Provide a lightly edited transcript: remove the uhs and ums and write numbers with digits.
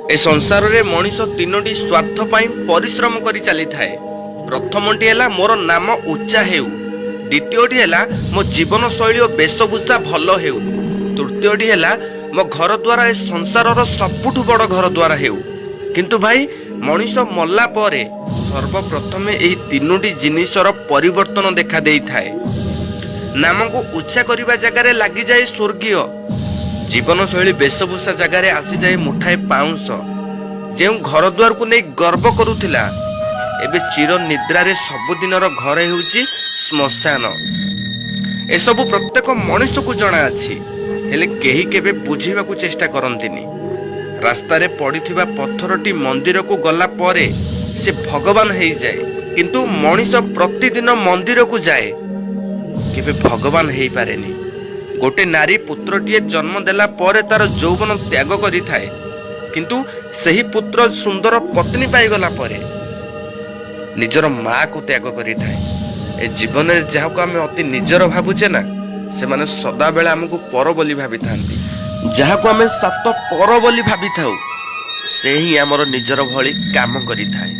ଏ ସଂସାରରେ ମଣିଷ ତିନୋଟି ସ୍ୱାର୍ଥ ପାଇଁ ପରିଶ୍ରମ କରି ଚାଲିଥାଏ। ପ୍ରଥମଟି ହେଲା ମୋର ନାମ ଉଚ୍ଚା ହେଉ, ଦ୍ୱିତୀୟଟି ହେଲା ମୋ ଜୀବନଶୈଳୀ ଓ ବେଶଭୂଷା ଭଲ ହେଉ, ତୃତୀୟଟି ହେଲା ମୋ ଘର ଦ୍ୱାରା ଏ ସଂସାରର ସବୁଠୁ ବଡ଼ ଘର ଦ୍ୱାରା ହେଉ। କିନ୍ତୁ ଭାଇ, ମଣିଷ ମଲା ପରେ ସର୍ବପ୍ରଥମେ ଏହି ତିନୋଟି ଜିନିଷର ପରିବର୍ତ୍ତନ ଦେଖା ଦେଇଥାଏ। ନାମକୁ ଉଚ୍ଚା କରିବା ଜାଗାରେ ଲାଗିଯାଏ ସ୍ୱର୍ଗୀୟ, ଜୀବନଶୈଳୀ ବେଶଭୂଷା ଜାଗାରେ ଆସିଯାଏ ମୁଠାଏ ପାଉଁଶ। ଯେଉଁ ଘର ଦ୍ୱାରକୁ ନେଇ ଗର୍ବ କରୁଥିଲା, ଏବେ ଚିର ନିଦ୍ରାରେ ସବୁଦିନର ଘର ହେଉଛି ଶ୍ମଶାନ। ଏସବୁ ପ୍ରତ୍ୟେକ ମଣିଷକୁ ଜଣା ଅଛି, ହେଲେ କେହି କେବେ ବୁଝିବାକୁ ଚେଷ୍ଟା କରନ୍ତିନି। ରାସ୍ତାରେ ପଡ଼ିଥିବା ପଥରଟି ମନ୍ଦିରକୁ ଗଲା ପରେ ସେ ଭଗବାନ ହେଇଯାଏ, କିନ୍ତୁ ମଣିଷ ପ୍ରତିଦିନ ମନ୍ଦିରକୁ ଯାଏ, କେବେ ଭଗବାନ ହେଇପାରେନି। ଗୋଟେ ନାରୀ ପୁତ୍ରଟିଏ ଜନ୍ମ ଦେଲା ପରେ ତାର ଯୌବନ ତ୍ୟାଗ କରିଥାଏ, କିନ୍ତୁ ସେହି ପୁତ୍ର ସୁନ୍ଦର ପତ୍ନୀ ପାଇଗଲା ପରେ ନିଜର ମାଆକୁ ତ୍ୟାଗ କରିଥାଏ। ଏ ଜୀବନରେ ଯାହାକୁ ଆମେ ଅତି ନିଜର ଭାବୁଛେ ନା, ସେମାନେ ସଦାବେଳେ ଆମକୁ ପର ବୋଲି ଭାବିଥାନ୍ତି। ଯାହାକୁ ଆମେ ସାତ ପର ବୋଲି ଭାବିଥାଉ, ସେ ହିଁ ଆମର ନିଜର ଭଳି କାମ କରିଥାଏ।